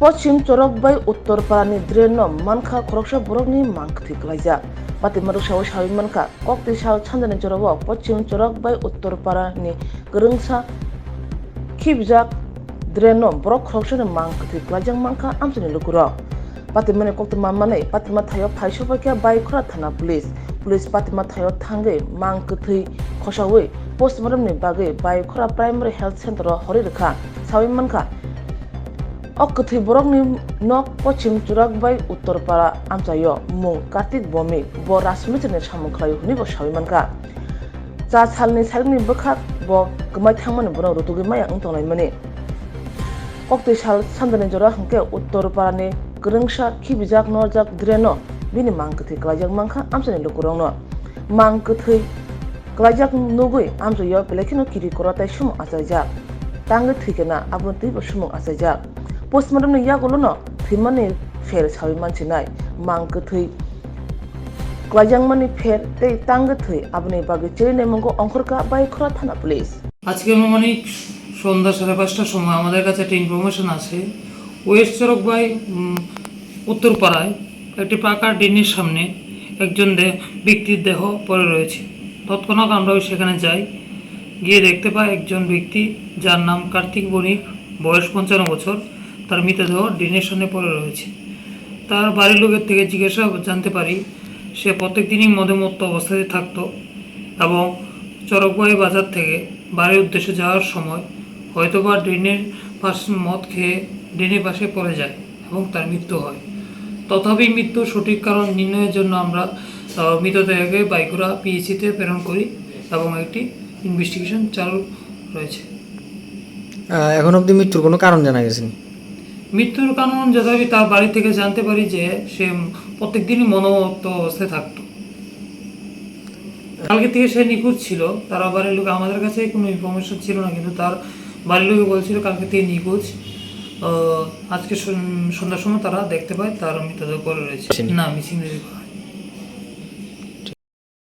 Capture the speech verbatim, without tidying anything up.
Pochim Chorok bai Uttor Parani drain no mankha khoroksa borokni mang kwthwi klaijak. Patima rwksaui saui mankha, koktwi sal sanjani jorao Pochim Chorok bai Uttor Parani kwrwngsa khibijak drain no borok khoroksani mang kwthwi klaijak mankha amchaini lukurok. Patimani koktwma manwi Patima thaio phai sokphaikha Baikhora thana police. Police Patima thaio thangwi mang kwthwi khosaui postmortem ni bagwi Baikhora Primary Health Center o horwi rwkha. Saui mankha, o kwthwi borokni nok Pochim Chorok bai Uttor Para amchaio, mung Kartik Bomik, bo rajmistrni samung khlaio hwnwi bo saui mankha. Cha salni salni bwkhak bo kwmai thangmani bono rutugwi maya wng tonglaimani. Koktwi sal sanjani jora hwnkhe Uttor Parani kwrwngsa khibijak norjak drain no bini mang kwthwi klaijak mankha amchaini lukurokno. Mang kwthwi klaijak nugwi amchaio belai kheno kiri koro tei sumung achaijak. Tangwi thwikhe na abono twibo sumung achaijak. Postmortem ni yagulono thwimani pher saui mansinai. Mang kwthwi klaijakmani pher tei tangwi thwi aboni bagwi chiri naimungo ongkhorkha Baikhora thana police. আজকে আনুমানিক সন্ধ্যা সাড়ে পাঁচটার সময় আমাদের কাছে একটা ইনফরমেশন আছে, ওয়েস্ট চরকবাই, উম, উত্তরপাড়ায় একটি পাকা ড্রেনের সামনে একজন দে-, ব্যক্তির দেহ পড়ে রয়েছে। তৎক্ষণাৎ আমরাও সেখানে যাই, গিয়ে দেখতে পাই একজন ব্যক্তি, যার নাম কার্তিক বণিক, বয়স পঞ্চান্ন বছর, তার মৃতদেহ ড্রেনের সামনে পড়ে রয়েছে। তার বাড়ির লোকের থেকে জিজ্ঞাসা জানতে পারি, সে প্রত্যেক দিনই মদে মত্ত অবস্থায় থাকতো এবং চরকবাই বাজার থেকে বাড়ির উদ্দেশ্যে যাওয়ার সময় হয়তোবা ড্রেনের পাশ, মদ খেয়ে ড্রেনের পাশে পড়ে যায় এবং তার মৃত্যু হয়। তথাপি মৃত্যুর সঠিক কারণ নির্ণয়ের জন্য আমরা, আহ, মৃতদেহকে বাইকুড়া পিএইচসিতে প্রেরণ করি এবং একটি ইনভেস্টিগেশন চালু রয়েছে। আহ, এখন অবধি মৃত্যুর কোনো কারণ জানা গেছে নি? মৃত্যুর কারণ যথাযথ তার বাড়ি থেকে জানতে পারি যে সে প্রত্যেক দিনই মদমত্ত অবস্থায় থাকতো। কালকে থেকে সে নিখোঁজ ছিল। তারা বাড়ির লোক, আমাদের কাছে কোনো ইনফরমেশন ছিল না, কিন্তু তার বাড়ির লোকে বলছিল কালকে থেকে নিখোঁজ। আহ, আজকে সন-, সন্ধ্যার সময় তারা দেখতে পায় তার মৃতদেহ পড়ে রয়েছে। মিসিং? না, মিসিং রিপোর্ট।